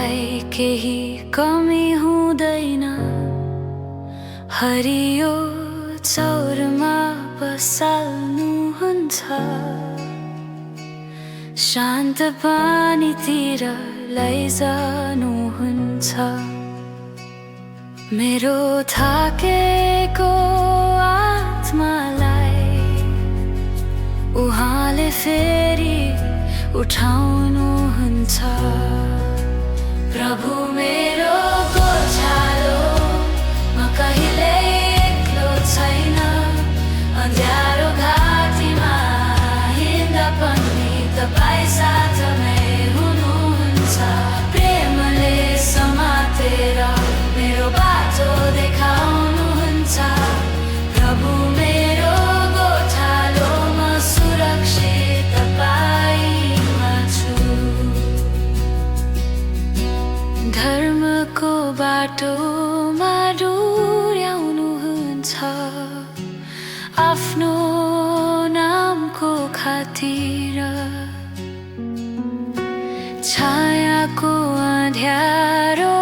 मलाई केही कमी हुँदैन। हरियो चौरमा बसाल्नुहुन्छ, शान्त पानीतिर लैजानुहुन्छ। मेरो थाकेको आत्मालाई उहाँले फेरि उठाउनुहुन्छ। प्रभु मेरो गोठालो, म कहिले एक्लो छैन। अँध्यारो घाटीमा हिँड्दा पनि तपाईँ साथमै हुनुहुन्छ। प्रेमले समातेर मेरो बाटो देखाउनुहुन्छ। प्रभु मेरो गोठालो, म सुरक्षित तपाईँमा छु। धर्मको बाटोमा डोर्याउनुहुन्छ, आफ्नो नामको खातिर। छायाको अँध्यारो